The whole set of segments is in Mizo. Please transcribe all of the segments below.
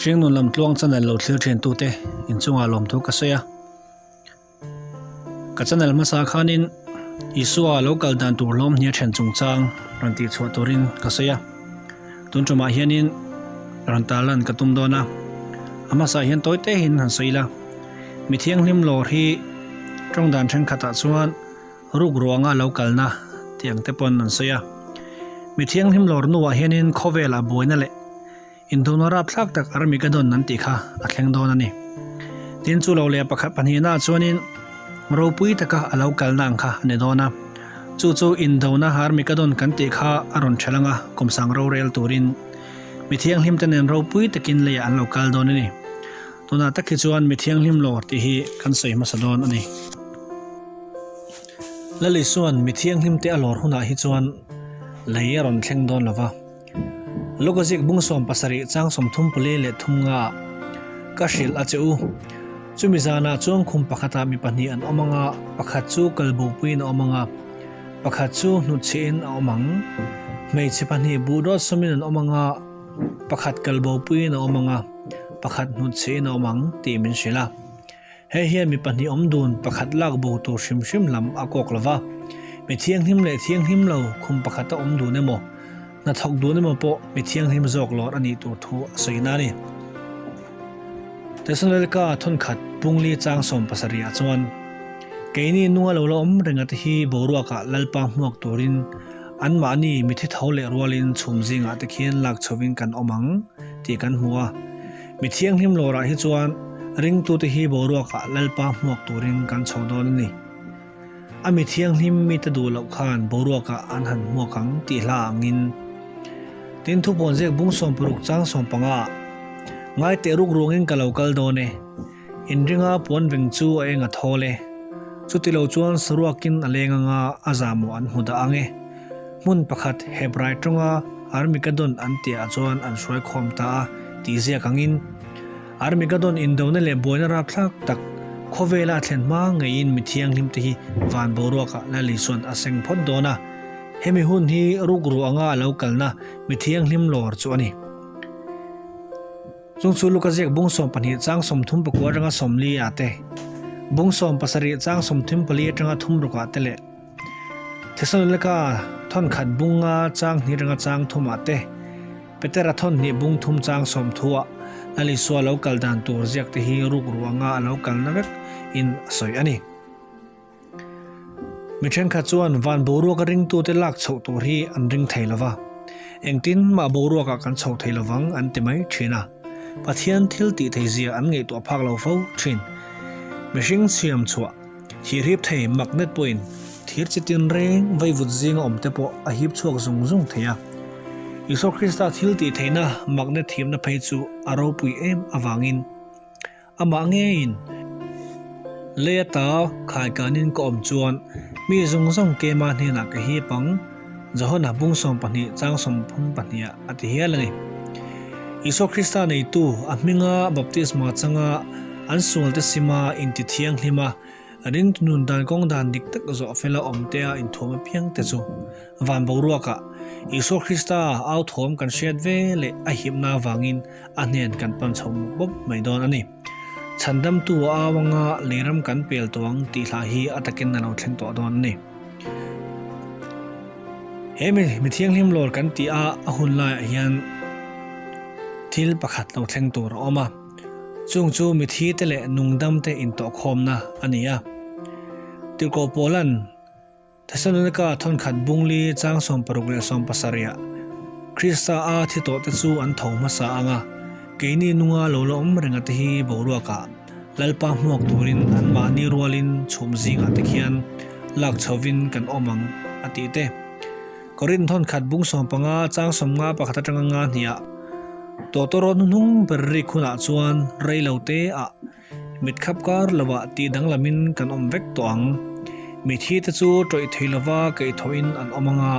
Hringnun lam tluang channel lo thlir thin tute inchungah lawmthu ka sawi a. Ka channel hmasa khanin Isua lo kal dan tur hlawm hnia then chungchang rawn tih chhuah turin ka sawi a. Tun tumah hianin rawn tarlan ka tum dawn a. A hmasa hian tawi te hin han sawi ila. Mi thianghlim lawr hi tawng dan thenkhatah chuan ruk ruanga lo kalna tih ang te pawn an sawi a. Mi thianghlim lawr hnuah hianin khawvelah buaina leh Indona rapthlak tak Armageddon an tih kha a thleng dawn a ni. Tin chu lo leh pakhat pahnihna chuanin ropui taka a lo kalna ang kha a ni dawn a. Chu chu indona Armageddon kan tih kha a rawn ṭhelh anga kumsang rorel turin mi thianghlimte nen ropui takin leiah an lo kal dawn a ni. Tunah tak hi chuan mi thianghlim lawr tih hi kan sawi hmasa dawn a ni. Lal Isua'n mi thianghlimte a lawr hunah hi chuan lei a rawn thleng dawn lo va. Lukazik bung 70 chang 34 leh thum nga ah ka hrilh a che u. Chumi zanah chuan khum pakhatah mi pahnih an awm anga, pakhat chu kalbopuiin a awm anga, pakhat chu hnutchhihin a awm ang. Hmeichhe pahnih buh dawt sawmin an awm anga, pakhat kalbopuiin a awm anga, pakhat hnutchhihin a awm ang tih min hrilh a. Hei hian mi pahnih awm dun pakhat lak bo tur hrim hrim lam a kawk lo va, mi thianghlim leh thianghlim lo khum pakhata awm dun emaw, hnathawk dun emaw pawh mi thianghlim zawk lawr a nih tur thu a sawi na a ni. Thesalonika thawnkhat pungli chang 70 ah chuan, Keini nunga lo la awm renga te hi boruakah Lalpa hmuak turin anmahni mithi tho leh rualin chhum zingah te khian lak chhovin kan awm ang tih kan hmu a. Mi thianghlim lawrah hi chuan ringtute hi boruakah Lalpa hmuak turin kan chho dawn a ni. A mi thianghlim mite duh loh khan boruakah an han hmuak ang tih hla angin. Tin thupawn ziak bung 60 chang 15 ah, Ngai teh ruk ruangin ka lo kal dawn e, inringa puan veng chu a eng a thawl e. Chuti lo chuan saruakin a leng anga a zahmawh an hmu dah ang e. Hmun pakhat Hebrai tawnga Armageddon an tihah chuan an hruai khawm ta a tih ziak angin, Armageddon indona leh buaina rapthlak tak khawvela a thlen hma ngeiin mi thianghlimte hi van boruakah Lali chuan a seng phawt dawn a. Hemi hun hi rukru anga a lo kalna mi thianghlim lawr chu a ni. Chung chu Luka ziak bung 12 chang 39 atanga 40 ah te, bung 17 chang 34 atanga 36 ah te leh Thesalonika thawnkhat bunga chang hnih atanga chang thumah te, Petera thawn hnih bung thum chang 30 ah Lal Isua lo kal dan tur ziak te hi ruk ruanga a lo kalna vek in a sawi a ni. Mi thenkhat chuan van boruaka ringtute lak chhoh tur hi an ring thei lova, engtin mah boruakah kan chho thei lovang an ti mai thin a, Pathian thil tih thei zia an ngaihtuah phak lo fo thin. Mihring chhiam chhuah. Thir hip thei magnet pawhin thir chi tin reng vaivut zinga awm te pawh a hip chhuak zung zung thei a. Isua Krista thil tih theihna magnet hipna phei chu a ropui em avangin amah ngeiin lei ata khaikanin ka awm chuan mi zawng zawng keima hnenah ka hip ang, Johana bung 12 chang 32 ah a ti hial a ni. Isua Krista neitu a hminga baptisma changa an sualte sima inti thianghlim a, ringtu nun dan kawng dan dik tak zawh fela awmtea inthuam apiang te chu van boruakah Isua Krista au thawm kan hriat ve leh a hipna avangin a hnen kan pan chho mawp mawp mai dawn a ni. Chhandamtu a au anga leiram kan pel tawh ang tih hla hi a takin a lo thleng tawh dawn a ni. He mi mi thianghlim lawr kan tih a a hun laiah hian thil pakhat lo thleng tur a awm a, chung chu mithi te leh nungdam te intawhkhawmna a ni a. Tirhkoh Paula'n Thessalonika thawnkhat bungli chang 60 leh 70 ah Krista a thi tawh te chu an tho hmasa ang a, keini nunga lo la awm renga te hi boruakah Lalpa hmuak turin anmahni rualin chhum zingah te khian lak chhovin kan awm ang, a tih te. Korinth thawnkhat bung 15 chang 50 pakhat atanga nga hniah tawtawrawt hnuhnung ber rik hunah chuan rei lo te ah mitkhap kar lovah tih danglamin kan awm vek tawh ang. Mithi te chu tawih thei lova kaihthawhin an awm anga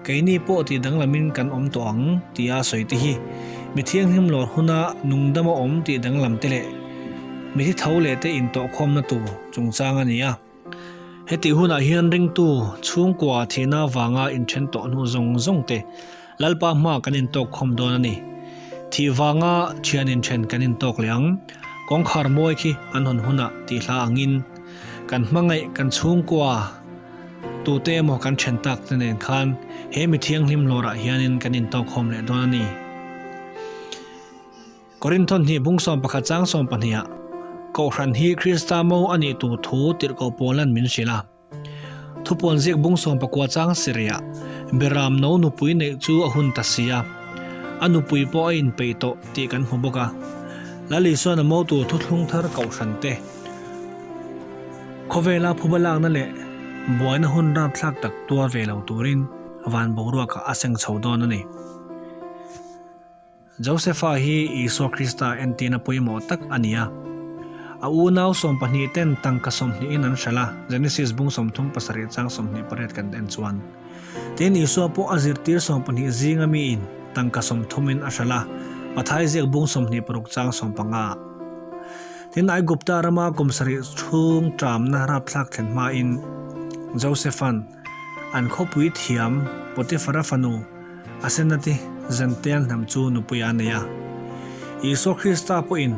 Keini pawh tih danglamin kan awm tawh ang tia sawi te hi mi thianghlim lawr huna nungdama awm tih danglam te leh mi thi tho leh te intawhkhawmna tur chungchang a ni a. Hetih hunah hian ringtu chhungkua thihna avanga inthen tawh hnu zawng zawng te Lalpa hma kan intawkkhawm dawn a ni. Thih vanga thian inthen kan intawk leh ang. Kawngkhar mawi khi an hawn hunah tih hla angin kan hmangaih kan chhungkua tute emaw kan then tak te nen khan he mi thianghlim lawrah hianin kan intawkkhawm leh dawn a ni. Korinthon hnih bung 11 chang 12 ah Kohhran hi Krista mo a nih tur thu tirhkoh Paula'n min hrilh a. Thupuan ziak bung 19 chang Syria Beram no nupui neih chu a hun ta si a, a nupui pawh a inpeih tawh tih kan hmu bawk a. Lal Isua'n a mo tur thuthlung thar Kohhran te khawvela phuba lakna leh buaina hun rapthlak tak tuar ve lo turin van boruakah a seng chho dawn a ni. Josefa hi Isua Krista entirna pawimawh tak a ni a. A unau 12 ten tangka 20 in an hralh a, Genesis bung 37 chang 28 kan en chuan. Tin, Isua pawh a zirtir 12 zinga miin tangka 30 in a hralh a, Mathai ziak bung 26 chang 15. Tin, Aigupta rama kum sarih chhung ṭamna rapthlak thlen hmain Josepha'n an khawpui thiam Potiphara fanu Asenati Zentail hnam chu nupui a nei a. Isua Krista pawhin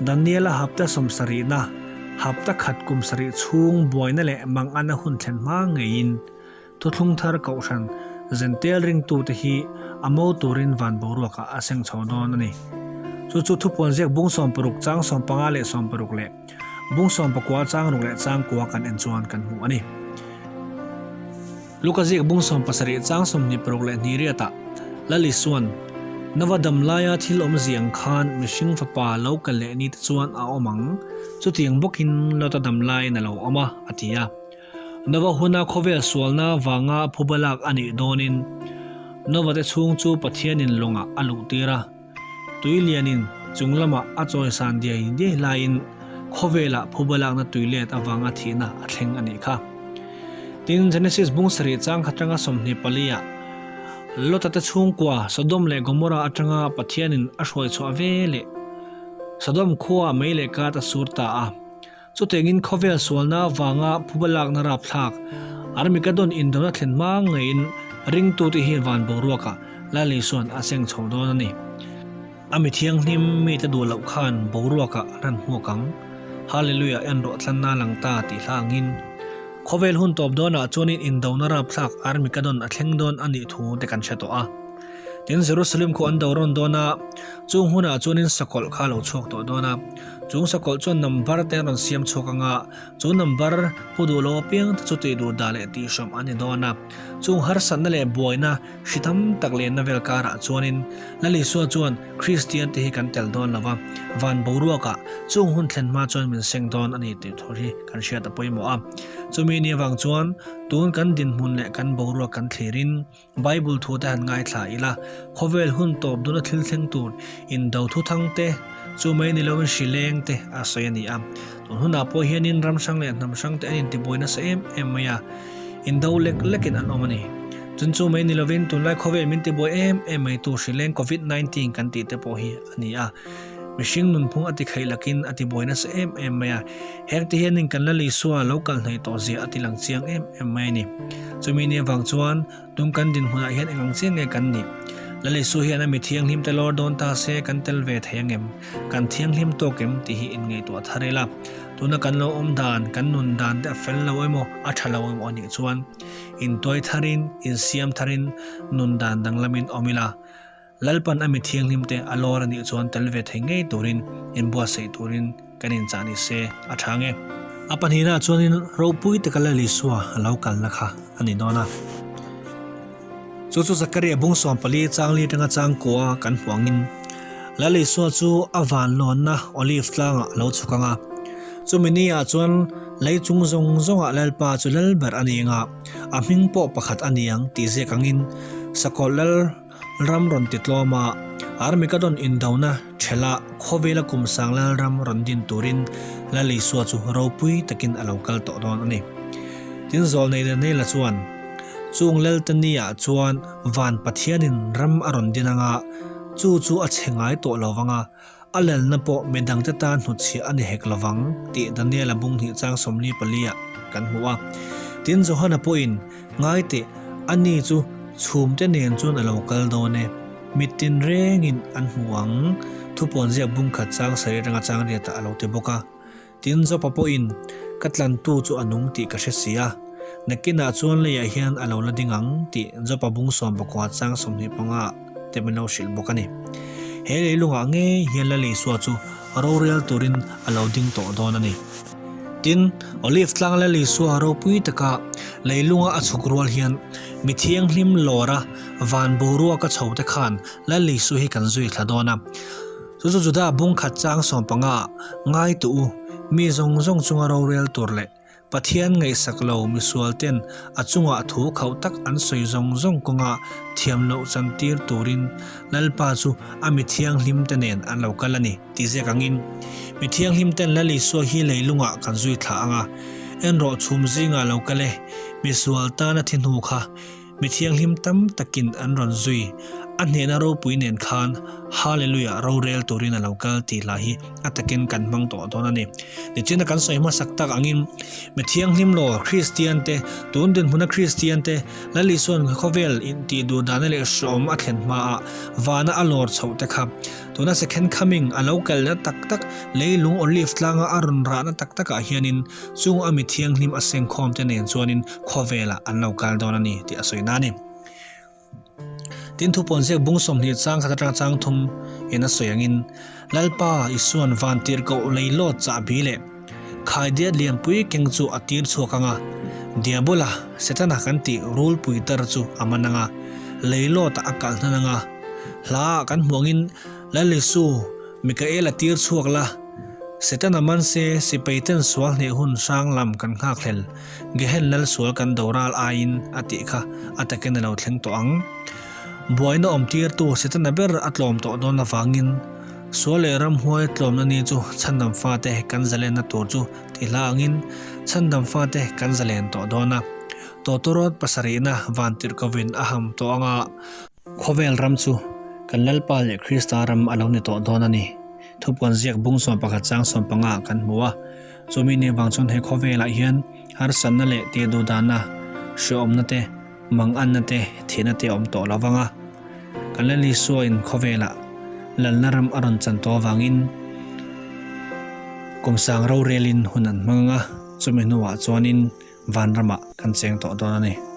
Daniela hapta sawmsarihna, hapta khat kum sarih chhung buaina leh mangana hun thlen hma ngeiin Thuthlung Thar Kohhran Zentail ringtute hi a mo turin van boruakah a seng chho dawn a ni. Chu chu thupuan ziak bung 60 chang 15 leh 60 leh bung 19 chang ruk leh chang kua kan en chuan kan hmu a ni. Luka ziak bung 17 chang 26 leh hnih riatah Lal Isua'n, Nova dam laia thil awmzia ang khan mihring fapa lo kal leh ni te chuan a awm ang, chutiang bawkin Lota dam laiin a lo awm a, a ti a. Nova huna khawvel sualna vanga phuba lak a nih dawnin Nova te chhung chu Pathianin lawngah a luhtir a. Tui lianin chung lamah a chawisan diai diai laiin khawvelah phuba lakna tui let avanga thihna a thleng a nih kha. Tin, Genesis bung sarih chang kha atanga 24 ah Lota te chhungkua Sodom leh Gomorrah atanga Pathianin a hruai chhuah ve leh Sodom khua mei leh kat a sur ta a. Chutiangin khawvel sualna avanga phuba lakna rapthlak, Armageddon indona thlen hma ngeiin ringtute hi van boruakah Lal Isua'n a seng chho dawn a ni. A mi thianghlim mite duh loh khan boruakah an han hmuak ang. Hallelujah en rawh tlanna lang ta tih hla angin. Khawvel hun tawp dawnah chuanin indona rapthlak Armageddon a thleng dawn a nih thu te kan hre tawh a. Tin, Jerusalem khu an do rawn dawn a, chung hunah chuanin sakawlh kha a lo chhuak tawh dawn a. Chung sakawlh chuan number te an rawn siam chhuak ang a, chu number pu duh lo apiang te chu tih duh dah leh tih hrawm an ni dawn a. Chung harsatna leh buaina hri tam tak lenna vel karah chuanin Lal Isua chuan Kristian te hi kan tel dawn lo va, van boruakah chung hun thlen hma chuan min seng dawn a ni tih thu hi kan hriat a pawimawh a. Chumi ni avang chuan tun kan dinhmun leh kan boruak kan thlirin, Bible thu te han ngaithla ila, khawvel hun tawp duna thil thleng tur indo thu thang te, chu mai ni loin hri leng te a sawi a ni a. Tun hunah pawh hianin ram hrang leh hnam hrang te an intibuai nasa em em mai a, indo lek lekin an awm a ni. Chun chu mai ni lovin tunlai khawvel min tibuai em em mai tu hri leng Covid 19 kan tih te pawh hi a ni a. Mihring nunphung a tikheih lakin a tibuai nasa em em mai a, heng te hianin kan Lal Isua lo kal hnaih tawh zia a tilang chiang em em mai a ni. Chumi ni avang chuan tum kan dinhmunah hian eng ang chiang nge kan nih? Lal Isua hian a mi thianghlim te lawr dawn ta se kan tel ve thei ang em? Kan thianghlim tawk em tih hi inngaihtuah thar ila. Tuna kan lo awm dan, kan nun dan te a fel lo emaw, a tha lo emaw a nih chuan intuai tharin, insiam tharin nun dan danglamin awm ila. Lalpan a mi thianghlim te a lawr a nih chuan tel ve thei ngei turin inbuatsaih turin kan inchah ni se a tha nge. A pahnihna chuanin ropui taka Lal Isua a lo kalna kha a ni dawn a. Chu chu Zakaria bung 14 changli atanga changkua kan hmuh angin Lal Isua chu a vanlawnna Olive tlangah a lo chhuk ang a. Chumi ni ah chuan lei chung zawng zawngah Lalpa chu lal ber a ni ang a, a hming pawh pakhat a ni ang tih ziak angin Sakawlh Lal Ram rawn ti tlawm a, Armageddon indona ṭhela khawvela kum sang Lalram rawn din turin Lal Isua chu ropui takin a lo kal tawh dawn a ni. Tin Zawlnei Daniela chuan, Chung Lelte ni-ah chuan van Pathianin ram a rawn din anga, chu chu a chhe ngai tawh lo vang a, A lalna pawh mi dangte tan hnutchhiah a ni hek lovang tih Daniela bung hnih chang 44 ah kan hmu a. Tin, Johana pawhin, Ngai teh, ani chu chhumte nen chuan a lo kal dawn e. Mit tinrengin an hmu ang, thupuan ziak bung khat chang sarih atanga chang riatah a lo ti bawk a. Tin, Jopa pawhin, Ka tlantu chu a nung tih ka hre si a, nakinah chuan leiah hian a lo la ding ang tih Jopa bung 19 chang 25 te min lo hrilh bawk a ni. He leilungah ngei hian Lal Isua chu rorel turin a lo ding tawh dawn a ni. Tin, Olive tlang Lal Isua ropui taka leilunga a chhuk rual hian mi thianghlim lawra van boruaka chho te khan Lal Isua hi kan zui thla dawn a. Chu chu Juda bung khat chang 15 ngai tu u, mi zawng zawng chunga rorel tur leh Pathian ngaihsak lo misual ten a chungah thu khauh tak an sawi zawng zawng kawnga thiam loh chantir turin Lalpa chu a mi thianghlim te nen an lo kal a ni tih ziak angin mi thianghlim ten Lal Isua hi leilungah kan zui thla ang a, en rawh chhum zingah lo kal e, misual tana thi hnu kha Mi thianghlim tam takin an rawn zui. A hnehna ropui nen khan Hallelujah rorel turin a lo kal tih hla hi a takin kan hmang tawh dawn a ni. Nichina kan sawi hmasak tak angin mi thianghlim lo Kristian te, tun dinhmuna Kristian te, Lal Isua'n khawvel intih duh dana leh hreawm a thlen hmaah vana a lawr chhoh te kha tuna second coming a lo kalna tak tak leilung olive tlanga a rawn rahna tak takah hianin Chung a mi thianghlim a sengkhawm te nen chuanin khawvelah an lo kal dawn a ni tih a sawi na a ni. Tin, thupawn ziak bung 20 chang khat atanga chang thum in a sawi angin, Lalpa Isua'n van tirhkoh leilawt chahbi leh khaidiat lianpui keng chu a tir chhuak ang a, Diabola, Setana kan tih rulpui tar chu a man ang a, leilawtah a kalh hnan ang a. Hlaah kan hmuh angin Lal Isu, Mikael a tir chhuak la, Setana man se sipai ten sual hneh hun hrang lam kan nghak hlel, Gehen lal sual kan do ral aiin a tih kha a takin a lo thleng tawh ang. Buaina awm tirtu Setana ber a tlawm tawh dawn avangin sual leh ramhuai tlawmna ni chu chhandam fate kan zalenna tur chu ti hla angin chhandam fate kan zalen tawh dawn a. Tawtawrawt pasarihna vantirhkovin a ham tawh anga. Khawvel ram chu kan Lalpa leh Krista ram a lo ni tawh dawn a ni. Thupuan ziak bung 11 chang 15 ah kan hmu a. Chumi ni vang chuan he khawvelah hian harsatna leh tihduhdahna, hrehawmna te, manganna te, thihna te a awm tawh lo vang a. Kan Lal Isua in khawvelah Lalna ram a rawn chan tawh avangin kum sang rorelin hun an hmang ang a, chumi hnuah chuanin vanramah kan cheng tawh dawn a ni.